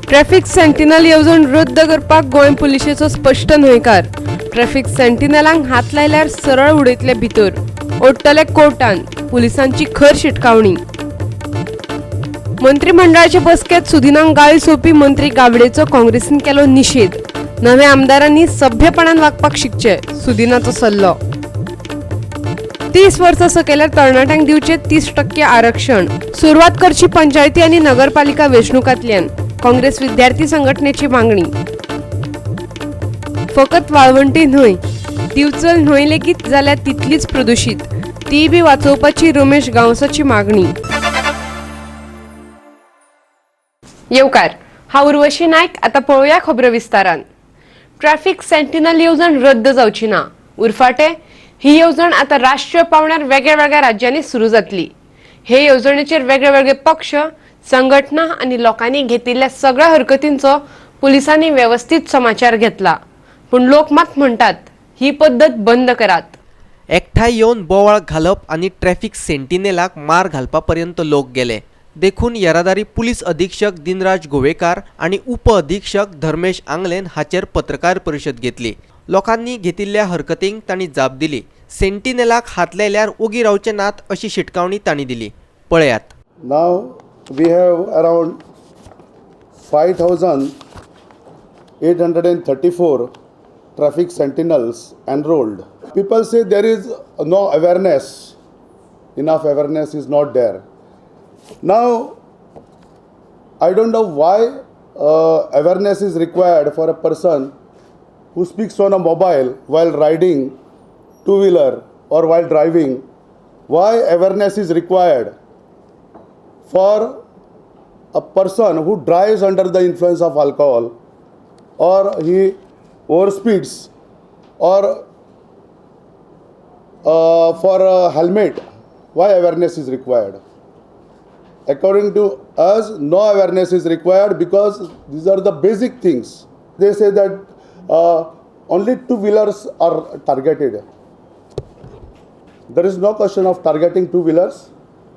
Traffic sentinel येवजण रद्द करपाक गोंय पुलिशेचो स्पश्ट न्हयकार. ट्रॅफिक सेंटिनलांक हात लायल्यार सरळ उडयतले भितर, ओडटले कोर्टान, पुलिसांची खर शिटकावणी. मंत्रिमंडळाचे बसकेत सुदिनांक गाळी सोंपी मंत्री गावडेचो काँग्रेसीन केलो निशेध. नव्या आमदारांनी सभ्यपणान वागपाक शिकचे, सुदिनाचो सल्लो. 30 वर्सां सकयल्या तरणाट्यांक दिवचे 30% आरक्षण, सुरवात करची पंचायती आनी नगरपालिका वेंचणुकांतल्यान, काँग्रेस विद्यार्थी संघटनेची मागणी. फकत वाळवंटी न्हय, दिवचल न्हंय लेगीत जाल्यार तितलीच प्रदुशीत, ती बी वाचोवपाची रमेश गांवसाची मागणी. येवकार, हांव उर्वशी नायक. आता पळोवया खबरो विस्तारान. ट्रॅफिक सेंटिनल येवजण रद्द जावची ना, उरफाटे ही येवजण आता राष्ट्रीय पावंड्यार वेगळ्या राज्यांनी सुरू जातली. हे येवजणेचेर वेगळे वेगळे पक्ष, संघटना आनी लोकांनी घेतिल्ल्या सगळ्या हरकतींचो पुलिसांनी वेवस्थीत समाचार घेतला, पूण लोक मात म्हणटात ही पद्दत बंद करात. एकठांय येवन बोवाळ घालप आनी ट्रॅफिक सेंटिनेलाक मार घालपा पर्यंत लोक गेले. देखून येरादारी पुलीस अधीक्षक दिनराज गोवेकार आनी उप अधीक्षक धर्मेश आंगलेन हाचेर पत्रकार परिशद घेतली. लोकांनी घेतिल्ल्या हरकतींक तांणी जाप दिली. सेंटिनेलाक हात लायल्यार ओगी रावचे नात अशी शिटकावणी तांणी दिली. पळयात. Now we have around 5,834 traffic sentinels enrolled. People say there is no awareness, enough awareness is not there. Now, I don't know why awareness is required for a person who speaks on a mobile while riding two wheeler or while driving. Why awareness is required for a person who drives under the influence of alcohol or he overspeeds or for a helmet? Why awareness is required? According to us, no awareness is required because these are the basic things. They say that only two wheelers are targeted. There is no question of targeting two wheelers.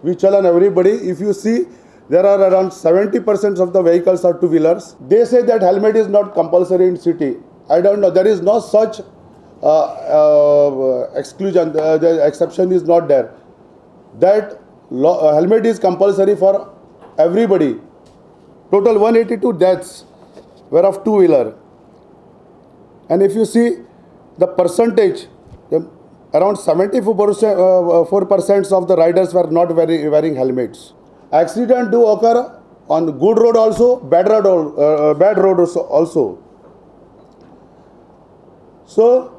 We challan everybody. If you see, there are around 70% of the vehicles are two wheelers. They say that helmet is not compulsory in city. I don't know, there is no such exclusion. The exception is not there that law, helmet is compulsory for everybody. Total 182 deaths were of two wheeler, and if you see the percentage, around 74%, 4% of the riders were not wearing helmets. Accident do occur on good road also, bad road also. So,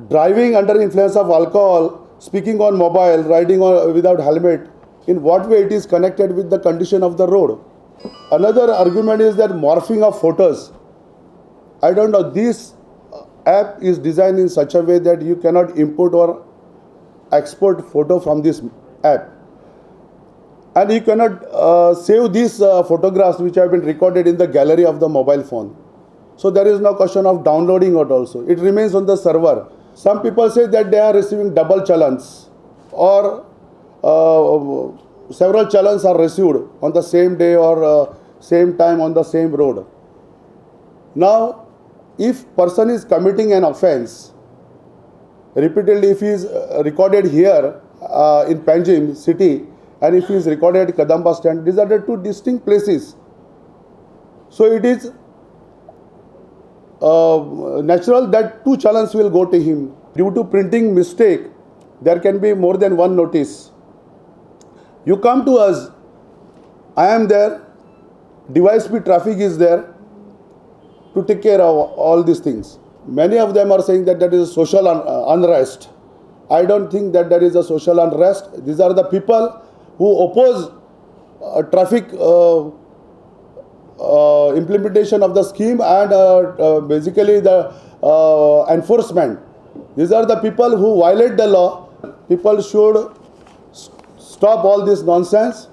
driving under influence of alcohol, speaking on mobile, riding without helmet, in what way it is connected with the condition of the road? Another argument is that morphing of photos. I don't know, this app is designed in such a way that you cannot import or export photo from this app. And you cannot save these photographs which have been recorded in the gallery of the mobile phone. So there is no question of downloading it also. It remains on the server. Some people say that they are receiving double challans or several challans are received on the same day or same time on the same road. Now, if person is committing an offense repeatedly, if he is recorded here in Panjim city and if he is recorded at Kadamba stand, these are the two distinct places. So it is natural that two challans will go to him. Due to printing mistake, there can be more than one notice. You come to us, I am there, DYSP traffic is there to take care of all these things. Many of them are saying that there is a social unrest. I don't think that there is a social unrest. These are the people who oppose traffic implementation of the scheme and basically the enforcement. These are the people who violate the law. People should stop all this nonsense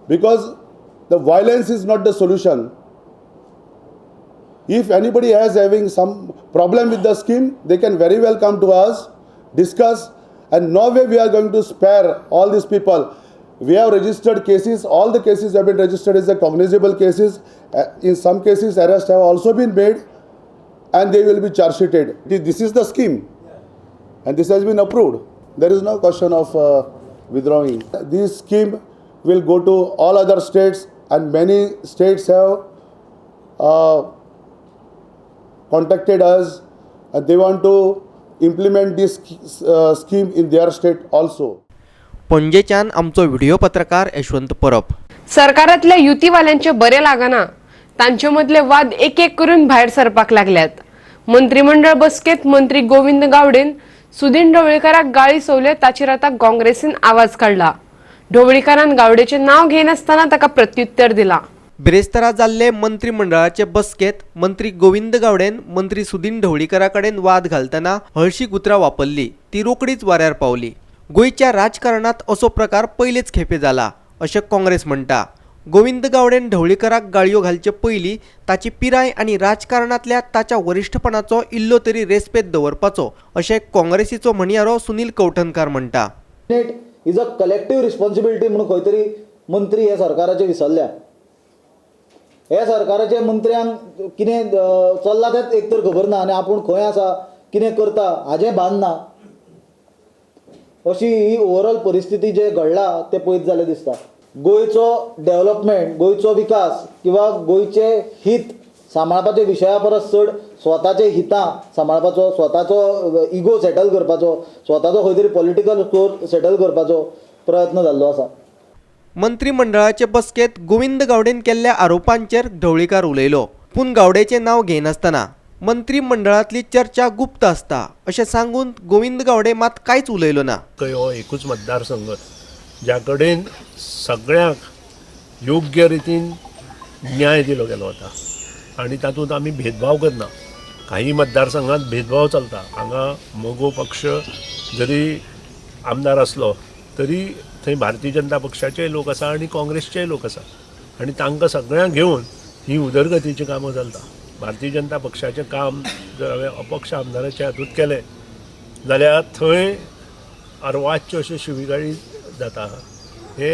because the violence is not the solution. If anybody has having some problem with the scheme, they can very well come to us, discuss, and no way we are going to spare all these people. We have registered cases. All the cases have been registered as a cognizable cases. In some cases arrests have also been made and they will be charge sheeted. This is the scheme and this has been approved. There is no question of withdrawing. This scheme will go to all other states and many states have contacted us and they want to implement this scheme in their state also. पणजेच्यान आमचो video पत्रकार यशवंत परब. सरकारांतल्या युतीवाल्यांचे बरे लागना, तांचे मदले वाद एक एक करून भायर सरपाक लागल्यात. मंत्रीमंडळ बसकेत मंत्री गोविंद गावडेन सुदीन ढवळीकाराक गाळी सोवले, ताचेर आतां काँग्रेसीन आवाज काडला. ढवळीकारान गावडेचें नांव घेनासतना ताका प्रत्युत्तर दिला. बिरेस्तारा जाल्ले मंत्रीमंडळाचे बसकेत मंत्री गोविंद गावडेन मंत्री सुदीन ढवळीकारा कडेन वाद घालतना हळशीक उतरां वापरली, ती रोकडीच वाऱ्यार पावली. गोंयच्या राजकारणांत असो प्रकार पयलेच खेपे जाला अशें काँग्रेस म्हणटा. गोविंद गावडेन ढवळीकाराक गाळयो घालचे पयलीं ताची पिराय आनी राजकारणांतल्या ताच्या वरिश्ठपणाचो इल्लो तरी रेस्पेद दवरपाचो अशें काँग्रेसीचो म्हणयारो सुनील कवठणकार म्हणटा. Is a collective responsibility म्हणून खंय तरी मंत्री हे सरकाराचे विसरल्या. हे सरकाराचे मंत्र्यांक कितें चल्लां तेंच एक तर खबर ना आनी आपूण खंय आसा कितें करता हाजें भान ना. अशी ही ओवरऑल परिस्थिती जे घडला तें पळयत जाल्यार दिसता गोंयचो डेवलपमेंट, गोंयचो विकास किंवा गोंयचें हित सांबाळपाच्या विशया परस चड स्वताचे हितां सांबाळपाचो, स्वताचो इगो सेटल करपाचो, स्वताचो खंय तरी पॉलिटिकल स्कोर सेटल करपाचो प्रयत्न जाल्लो आसा. मंत्रीमंडळाचे बसकेत गोविंद गावडेन केल्ल्या आरोपांचेर ढवळीकार उलयलो, पूण गावडेचें नांव घेनासतना. मंत्रीमंडळांतली चर्चा गुप्त आसता अशें सांगून गोविंद गावडे मात कांयच उलयलो ना. हो एकूच मतदारसंघ ज्या कडेन सगळ्यांक योग्य रितीन न्याय दिलो गेलो वता आनी तातूंत आमी भेदभाव करना. काही मतदारसंघात भेदभाव चलता. हांगा मगो पक्ष जरी आमदार आसलो तरी थंय भारतीय जनता पक्षाचेय लोक आसा आनी काँग्रेसचेय लोक आसा आनी तांकां सगळ्यांक घेवन ही उदरगतीचीं कामां चलता. भारतीय जनता पक्षाचें काम जर हांवें अपक्ष आमदाराच्या हातूंत केलें जाल्यार थंय अर्वाच्य अश्यो शिवीगाळी जाता. हे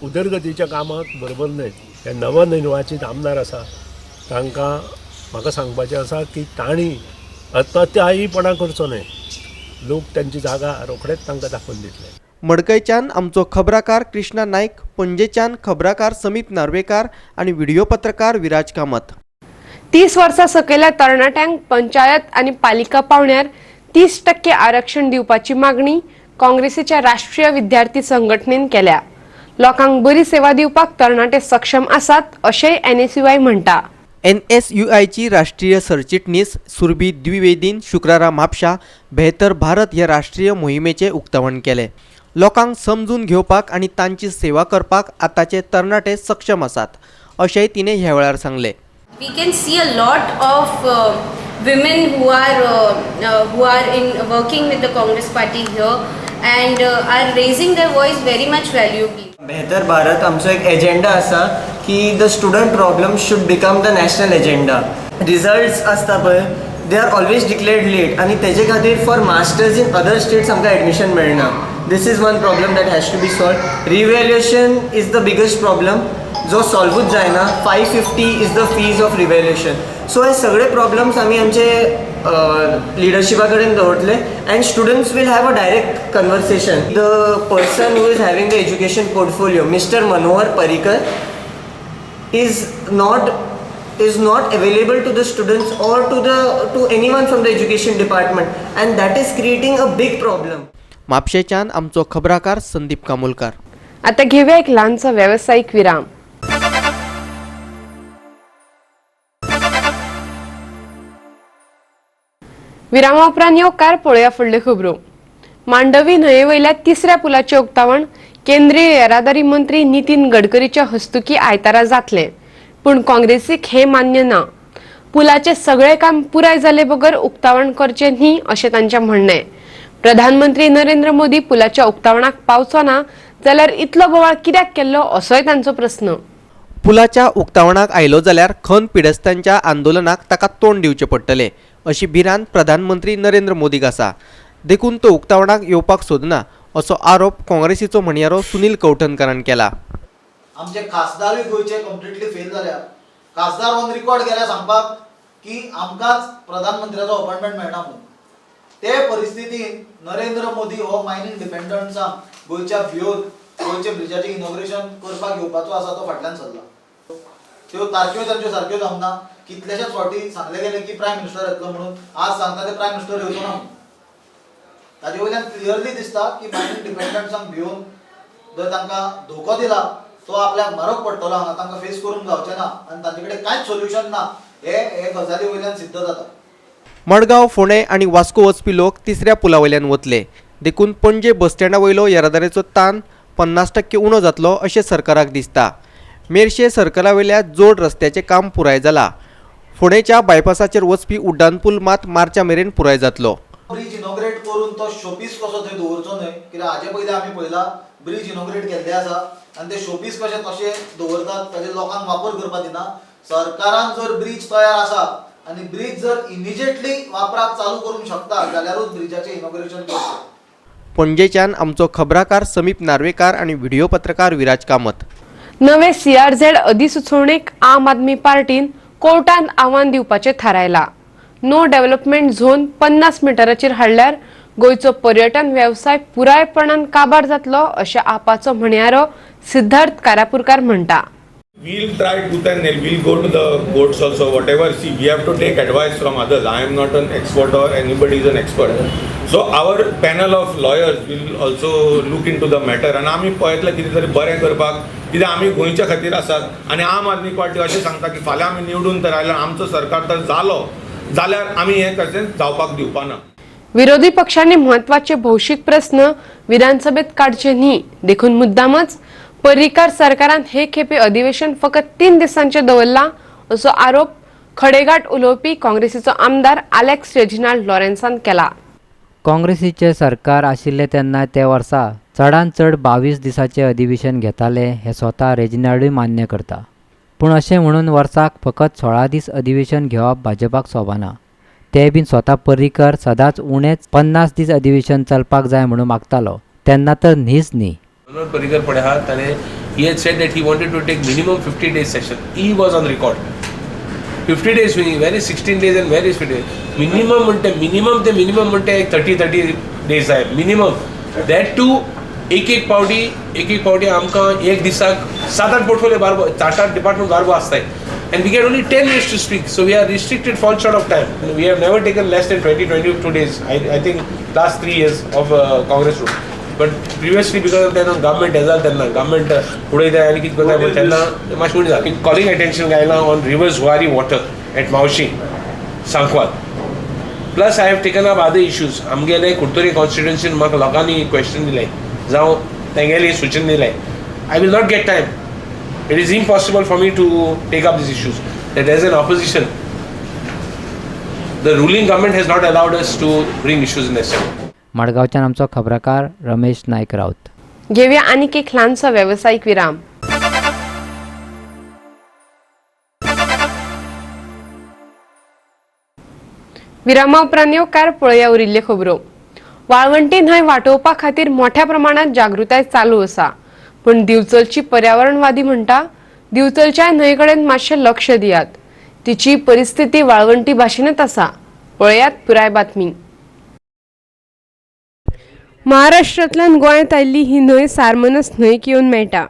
उदरगतीच्या कामाक बरोबर न्हय. हे नवनिर्वाचीत आमदार आसा तांकां म्हाका सांगपाचें आसा की तांणी अत्यायीपणा करचो न्हय. लोक तांची जागा रोखडेच तांकां दाखोवन दितले. मडकयच्यान आमचो खबराकार कृष्णा नायक, पणजेच्यान खबराकार समीप नार्वेकार आनी व्हिडिओ पत्रकार विराज कामत. 30 वर्सां सकयल्या तरणाट्यांक पंचायत आनी पालिका पावण्यार 30% आरक्षण दिवपाची मागणी काँग्रेसीच्या राष्ट्रीय विद्यार्थी संघटनेन केल्या. लोकांक बरी सेवा दिवपाक तरणाटे सक्षम आसात अशेंय एनएसयूआय म्हणटा. एनएसयूआयची राष्ट्रीय सरचिटणीस सुरभी द्विवेदीन शुक्रारा म्हापशा बेहतर भारत ह्या राष्ट्रीय मोहिमेचें उक्तावण केलें. लोकांक समजून घेवपाक आनी तांची सेवा करपाक आतांचे तरणाटे सक्षम आसात अशेंय तिणें ह्या वेळार सांगलें. We can see a lot of women who are in working with the Congress party here and are raising their voice very much valuably. बेहतर भारत आमचो एक एजेंडा आसा की the student problem should become the national agenda. Results आसता पळय, they are always declared late आनी तेजे खातीर for masters in other states आमकां एडमिशन मेळना. This is one problem that has to be solved. Revaluation is the biggest problem जो सॉल्वूच जायना. 550 is the fees of revaluation. So हे सगळे problems आमी आमचे लिडरशिपा कडेन दवरतले and students will have a direct conversation. The person who is having the education portfolio, mister Manohar Parrikar, is not available to the students or to anyone from the education department, and that is creating a big problem. म्हापशेच्यान आमचो खबराकार संदीप कामोलकार. आता घेऊया एक लहानसा व्यावसायिक विराम. विरामा उपरांत येवकार पळोवया फुडल्यो खबरो. मांडवी न्हंये वयल्या तिसऱ्या पुलाचें उक्तावण केंद्रीय येरादारी मंत्री नितीन गडकरीच्या हस्तुकी आयतारा जातलें, पूण काँग्रेसीक हें मान्य ना. पुलाचें सगळें काम पुराय जाले बगर उक्तावण करचें न्ही अशें तांचें म्हणणें. प्रधानमंत्री नरेंद्र मोदी पुलाच्या उक्तावणाक पावचो ना जाल्यार इतलो बोवाळ कित्याक केल्लो असोय तांचो प्रस्न. पुलाच्या उक्तावणाक आयलो जाल्यार खण पिडेस्तांच्या आंदोलनाक ताका तोंड दिवचें पडटलें अशी भिरांत प्रधानमंत्री नरेंद्र मोदीक आसा, देखून तो उक्तावणाक येवपाक सोदना असो आरोप काँग्रेसीचो म्हणयारो सुनील कवठणकरान केला. आमचे खासदारूय गोंयचे कंप्लिटली फेल जाल्या. खासदार ऑन रिकॉर्ड गेल्या सांगपाक की आमकांच प्रधानमंत्र्याचो अपॉयंटमेंट मेळना म्हणून. ते परिस्थितीन नरेंद्र मोदी हो मायनींग डिपेंडंट्सांक गोंयच्या भियोन गोंयच्या ब्रिजाचें इनॉग्रेशन करपाक येवपाचो आसा तो फाटल्यान सरला. त्यो तारख्यो तांच्यो सारक्यो जावंक ना. कितलेशेच फावटी सांगले गेले की प्रायम मिनिस्टर येतलो म्हणून, आज सांगता ते प्रायम मिनिस्टर येवचो ना म्हणून. ताजे वयल्यान क्लियरली दिसता की मायनींग डिपेंडंट्सांक भियोन जर तांकां धोको दिला तो आपल्याक म्हारग पडटलो, हांगा तांकां फेस करूंक जावचें ना आनी तांचे कडेन कांयच सोल्युशन ना हे हे गजाली वयल्यान सिद्ध जाता. मडगांव, फोंडें आनी वास्को वचपी लोक तिसऱ्या पुला वयल्यान वतले, देखून पणजे बस स्टँडा वयलो येरादारीचो ताण 50% उणो जातलो अशें सरकाराक दिसता. मेरशे सर्कला वयल्या जोड रस्त्याचें काम पुराय जाला. फोंडेच्या बायपासाचेर वचपी उड्डाण पूल मात मार्चा मेरेन पुराय जातलो. ब्रिज इनॉग्रेट करून तो शोपीस कसो थंय दवरचो न्हय, कित्याक हाजे पयलीं आमी पळयला ब्रिज इनॉग्रेट केल्ले आसा आनी ते शोपीस कशे तशे दवरतात, ताजे लोकांक वापर करपाक दिना. सरकारान जर ब्रिज तयार आसा आनी ब्रिज जर इमिजिएटली वापराक चालू करूंक शकता जाल्यारूच ब्रिजाचें इनॉग्रेशन करचें. पणजेच्यान आमचो खबराकार समीप नार्वेकार आनी व्हिडिओ पत्रकार विराज कामत. नवे सीआरझेड अधिसुचोवणेक आम आदमी पार्टीन कोर्टांत आव्हान दिवपाचें थारायलां. नो डेव्हलपमेंट झोन 50 मिटराचेर हाडल्यार गोंयचो पर्यटन वेवसाय पुरायपणान काबार जातलो अशें आपाचो म्हणयारो सिद्धार्थ कारापुरकार म्हणटा. We'll try tooth and nail. We'll go to the courts also. Whatever. See, we have to take advice from others. I am not an expert or anybody is an expert. So our panel of lawyers will also look into the matter. And आमी पळयतले कितें तरी बरें करपाक, कित्याक आमी गोंयच्या खातीर आसात. आनी आम आदमी पार्टी अशें सांगता की फाल्यां आमी निवडून तर आयल्यार आमचो सरकार तर जालो जाल्यार आमी हें कशेंच जावपाक दिवपा ना. विरोधी पक्षांनी म्हत्वाचे भौशीक प्रस्न विधानसभेत काडचे न्ही, देखून मुद्दामच पर्रीकार सरकारान हे खेपे अधिवेशन फकत 3 दिसांचे दवरला असो आरोप खडेगांठ उलोवपी काँग्रेसीचो आमदार आलेक्स रेजिनाल्ड लॉरेन्सान केला. काँग्रेसीचे सरकार आशिल्ले तेन्ना ते वर्सा चडांत चड 22 दिसांचे अधिवेशन घेताले हे स्वता रेजिनाल्डूय मान्य करता. पूण अशें म्हणून वर्साक फकत 16 दीस अधिवेशन घेवप भाजपाक सोबना. ते बीन स्वता पर्रीकर सदांच उणेच 50 दीस अधिवेशन चलपाक जाय म्हणून मागतालो, तेन्ना तर न्हीच न्ही. मनोहर पर्रीकर पळय आहा ताणें he had said that he wanted to take minimum 50 days session. He was on record. 50 days meaning where is 16 days and where is 50 days? Minimum म्हणटे minimum ते मिनिमम म्हणटे एक 30 days जाय मिनिमम. That to एक एक पावटी आमकां एक दिसाक 7-8 portfolio बारबो, 7-8 डिपार्टमेंट बारबो आसताय. And we get only 10 minutes to speak, so we are restricted fall short of time. We have never taken less than 20-22 days. I think last 3 years of Congress rule. But previously because of तेन्ना government हें जालें तेन्ना government उडयता आनी कितें करता पळय तेन्ना मातशें उणें जालें. कॉलिंग अटेन्शन आयलां on river Zuari water at Maushi Sancoale. Plus I have taken up other issues. आमगेले कुडतरी कॉन्स्टिट्युएन्सीन म्हाका लोकांनी क्वेश्चन दिलें जावं तेंगेलें सुचन दिलें. I will not get time. It is impossible for me to take up these issues. That as an opposition, the ruling government has not allowed us to bring issues in the assembly. मडगांवच्यान आमचो खबराकार रमेश नायक राऊत. घेऊया आणखी एक ल्हानसो व्यावसायिक विराम. विरामा उपरांत येवकार पळोवया उरिल्ल्यो खबरो. वाळवंटी न्हंय वाटोवपा खातीर मोठ्या प्रमाणात जागृताय चालू आसा, पूण दिवचलची पर्यावरणवादी म्हणटा दिवचलच्या न्हंये कडेन मातशें लक्ष दियात, तिची परिस्थिती वाळवंटी भाशेनच आसा. पळयात पुराय बातमी. महाराष्ट्रांतल्यान गोंयांत आयिल्ली ही न्हंय सारमनस न्हंयेक येवन मेळटा.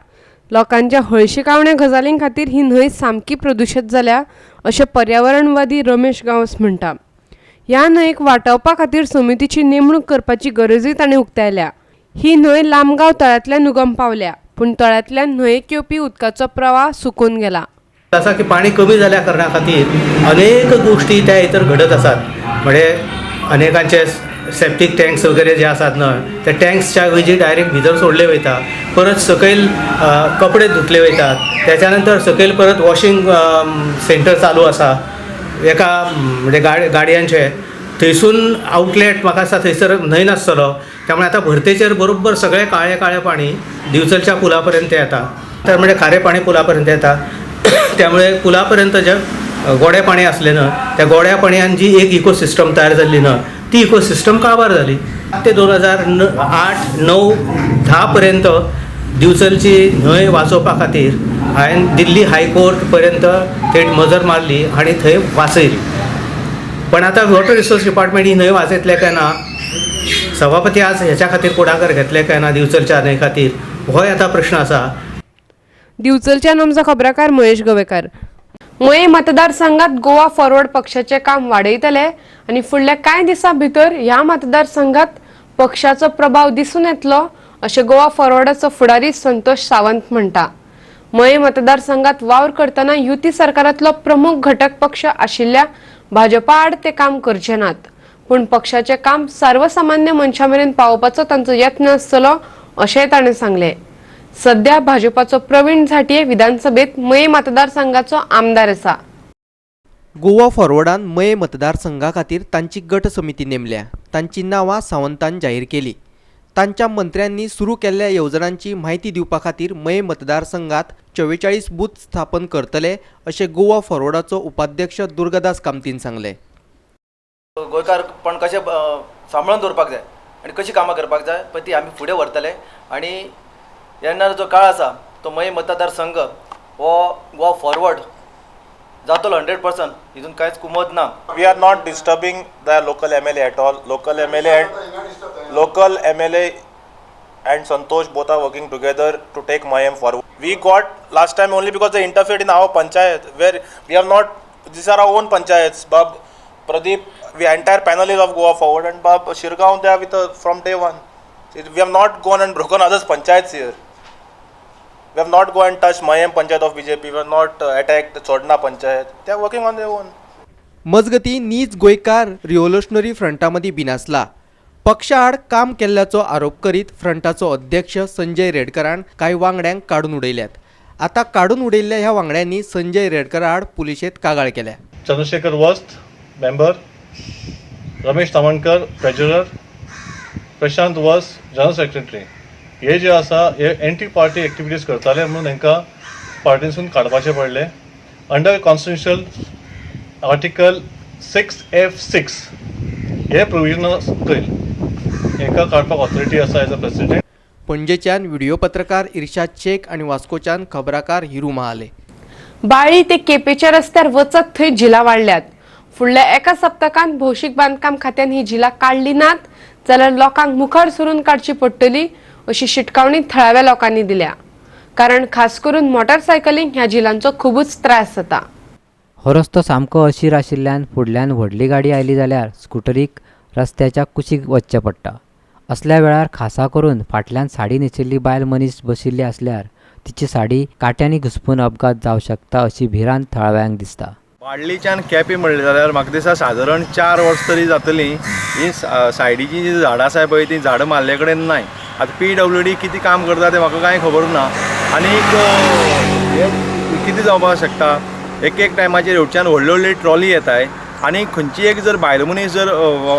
लोकांच्या हळशिकावण्या गजालीं खातीर ही न्हंय सामकी प्रदुशीत जाल्या अशें पर्यावरणवादी रमेश गांवस म्हणटा. ह्या न्हंयेक वाटावपा खातीर समितीची नेमणूक करपाची गरजूय ताणें उक्तायल्या. ही न्हंय लामगांव तळ्यांतल्यान उगम पावल्या, पूण तळ्यांतल्यान न्हंयेक येवपी उदकाचो प्रवाह सुकून गेला. आसा की पाणी कमी जाल्या कारणा खातीर अनेक गोष्टी त्या भितर घडत आसात. म्हणजे अनेकांचे सेप्टीक टँक्स वगैरे जे आसात न्हय ते टँक्सच्या ऐवजी डायरेक्ट भितर सोडले वयता. परत सकयल कपडे धुतले वयतात, त्याच्या नंतर सकयल परत वॉशिंग सेंटर चालू आसा एका म्हणजे गाडयांचे, थंयसून आउटलेट म्हाका दिसता थंयसर न्हंय नासतलो, त्यामुळे आतां भरतेचेर बरोबर सगळें काळें काळें पाणी दिवचलच्या पुला पर्यंत येता, तर म्हणजे खारें पाणी पुला पर्यंत येता. त्यामुळे पुला पर्यंत जे गोडें पाणी आसलें न्हय त्या गोड्या पाणयान जी एक इकोसिस्टम तयार जाल्ली न्हय ती इकोसिस्टम काबार जाली. ते 2008, 9, 10 पर्यंत दिवचलची न्हंय वाचोवपा खातीर हांवें दिल्ली हायकोर्ट पर्यंत थेट मजर मारली आनी थंय वाचयली. पण आतां वॉटर रिसोर्स डिपार्टमेंट ही न्हंय वाचयतले काय ना, सभापती आज हेच्या खातीर फुडाकार घेतले काय ना दिवचलच्या न्हंय खातीर, होय आतां प्रश्न आसा. दिवचलच्यान आमचो खबराकार महेश गोवेकर. मये मतदारसंघात गोवा फॉरवर्ड पक्षाचे काम वाडयतले आनी फुडल्या कांय दिसां भितर ह्या मतदारसंघात पक्षाचो प्रभाव दिसून येतलो अशें गोवा फॉरवर्डाचो फुडारी संतोष सावंत म्हणटा. मये मतदारसंघात वावर करतना युती सरकारांतलो प्रमुख घटक पक्ष आशिल्ल्या भाजपा आड ते काम करचे नात, पूण पक्षाचें काम सर्वसामान्य मनशां मेरेन पावोवपाचो तांचो यत्न आसतलो अशेंय ताणें सांगलें. सध्या भाजपाचो प्रवीण झांट्ये विधानसभेत मये मतदारसंघाचो आमदार आसा. गोवा फॉरवर्डान मये मतदारसंघा खातीर तांची गट समिती नेमल्या. तांची नांवां सावंतान जाहीर केली. तांच्या मंत्र्यांनी सुरू केल्ल्या येवजणांची म्हायती दिवपा खातीर मये मतदारसंघात 44 बूथ स्थापन करतले अशें गोवा फॉरवर्डाचो उपाध्यक्ष दुर्गादास कामतीन सांगलें. गोंयकारपण कशें सांबाळून दवरपाक जाय आनी कशी कामां करपाक जाय पळय ती आमी फुडें व्हरतले आनी येणार जो काळ आसा तो मये मतदारसंघ हो गोवा फॉरवर्ड जातलो 100%, हितून कांयच कुमत ना. We are not disturbing the local MLA at all. Local MLA and Santosh both are working together to take Mayem forward. We got last time only because they interfered in our panchayat, where we have not, these are our own panchayats. Bab Pradeep, the entire panel is of Goa Forward, and Bab Shirgaon they are with us from day one. We have not gone and broken others panchayats here. We have not gone and touched Mayem panchayat of BJP. We have not attacked the Chodna panchayat. They are working on their own. मजगती नीज गोंयकार revolutionary फ्रंटा मदीं बिनासला. पक्षाआड काम केल्ल्याचो आरोप करीत फ्रंटाचो अध्यक्ष संजय रेडकरान कांय वांगड्यांक काडून उडयल्यात. आतां काडून उडयल्ल्या ह्या वांगड्यांनी संजय रेडकरा आड पुलिशेंत कागाळ केल्या. Chandrashekhar Vast member, Ramesh Tamankar treasurer, Prashant Vast general secretary हे जे आसा हे एंटी पार्टी एक्टिविटीज करताले म्हणून हेंकां पार्टीसून काडपाचें पडलें. अंडर कॉन्स्टिट्युशनल आर्टिकल 6F6 हे प्रोविजन सकयल हेंकां काडपाक ऑथॉरिटी आसा एज अ प्रेसिडेंट. पणजेच्यान व्हिडिओ पत्रकार इर्शाद शेख आनी वास्कोच्यान खबराकार हिरू महाले. बाळी ते केपेच्या रस्त्यार वचत थंय झिलां वाडल्यात. फुडल्या एका सप्तकांत भौशीक बांदकाम खात्यान ही झिलां काडली नात जाल्यार लोकांक मुखार सरून काडची पडटली अशी शिटकावणी थळाव्या लोकांनी दिल्या. कारण खास करून मोटारसायकलींक ह्या झिलांचो खुबूच त्रास जाता. हो रस्तो सामको अशीर आशिल्ल्यान फुडल्यान व्हडली गाडी आयली जाल्यार स्कुटरीक रस्त्याच्या कुशीक वचचें पडटा. असल्या वेळार खासा करून फाटल्यान साडी न्हेशिल्ली बायल मनीस बशिल्ली आसल्यार तिची साडी कांट्यांनी घुसपून अपघात जावं शकता अशी भिरांत थळाव्यांक दिसता. बाळ्ळीच्यान केपें म्हणलें जाल्यार म्हाका दिसता सादारण 4 वर्सां तरी जातलीं ही सायडीचीं जीं झाडां आसाय पळय तीं झाडां मारले कडेन नाय. आतां PWD कितें काम करता तें म्हाका कांय खबर ना. आनीक हें कितें जावपाक शकता, एक एक टायमाचेर हेवटेच्यान व्हडली व्हडली ट्रॉली येताय आनी खंयची एक जर बायल मनीस जर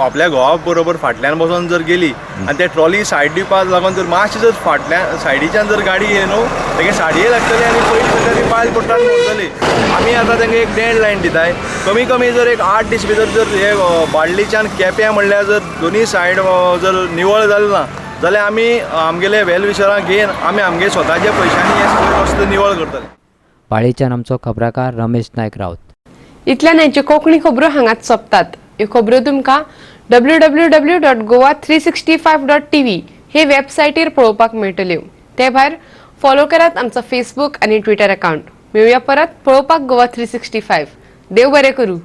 आपल्या घोवा बरोबर फाटल्यान बसोन जर गेली आनी त्या ट्रॉली सायड दिवपाक लागून जर मातशी जर फाटल्यान सायडीच्यान जर गाडी गेली न्हू तेगे साडये लागतली आनी पयलीं म्हणल्यार ती बायल पडटा आनी मरतली. आमी आतां तेंका एक डेड लायन दिताय, कमी कमी जर एक 8 दीस भितर जर हे बाळ्ळीच्यान केप्यां म्हणल्यार जर दोनी सायड जर निवळ जालें ना जाल्यार आमी आमगेले वेल विशरांक घेवन आमी आमगे स्वताच्या पयशांनी हें सगळें रस्तो निवळ करतले. बाळीच्यान आमचो खबराकार रमेश नायक राऊत. इतल्यान हेच्यो कोंकणी खबरो हांगाच सोंपतात. ह्यो खबरो तुमकां www.goa365.tv हे वेबसायटीर पळोवपाक मेळटल्यो. ते भायर फॉलो करात आमचो फेसबूक आनी ट्विटर अकावंट. मेळुया परत पळोवपाक गोवा 365. देव बरें करूं.